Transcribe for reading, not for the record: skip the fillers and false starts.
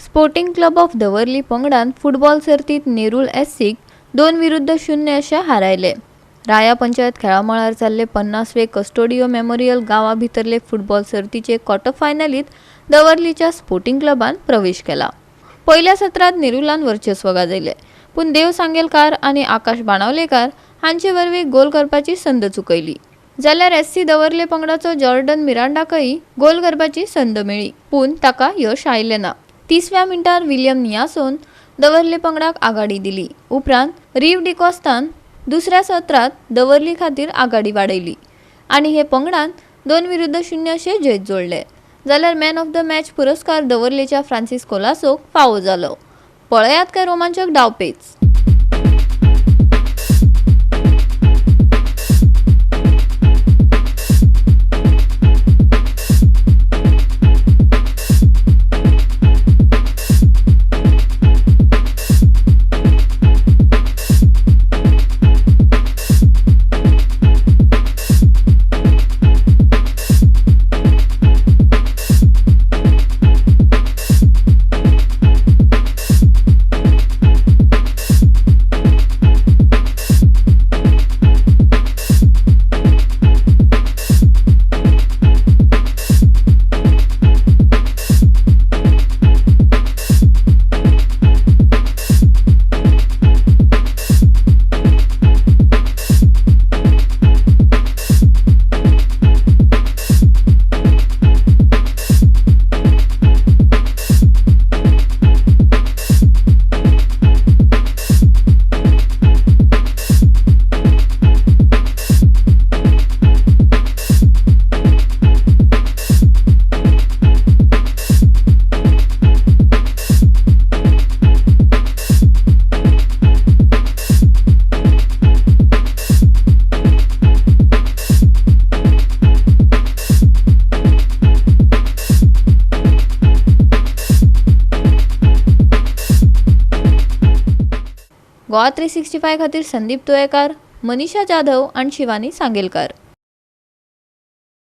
Sporting club of दवर्ली पंगडान football सर्तीत नेरूल एससीक 2-0 अशें हारायले. राया पंचायत खेळामळार जाल्ले 50वे कस्टोडियो मेमोरियल गांवा भितरले फुटबॉल सर्तीचे क्वॉर्टर फायनलीत दवर्लीच्या स्पोर्टिंग क्लबान प्रवेश केला. पयल्या सत्रांत नेरुलान वर्चस्व गाजयले, पूण देव सांगेलकार आनी आकाश बाणावलेकार हांचे वरवीं गोल करपाची संद चुकयली. जाल्यार एससी दवर्ले पंगडाचो जॉर्डन मिरांडाकय गोल करपाची संद मेळ्ळी, पूण ताका यश आयलें ना. 30व्या मिनटार विलियम नियासोन दवर्ले पंगडाक आघाडी दिली. उपरांत रिव डिकॉस्तान दुसऱ्या सत्रांत दवर्ली खातीर आघाडी वाडयली आनी हे पंगडान 2-0 अशें जैत जोडले. जाल्यार मॅन ऑफ the match पुरस्कार दवर्लेच्या फ्रांसीस कोलासोक फावो जालो. पळयात काय रोमांचक डावपेच. गोवा 365 खातीर संदीप तुयेकार, मनीषा जाधव आनी शिवानी सांगेलकार.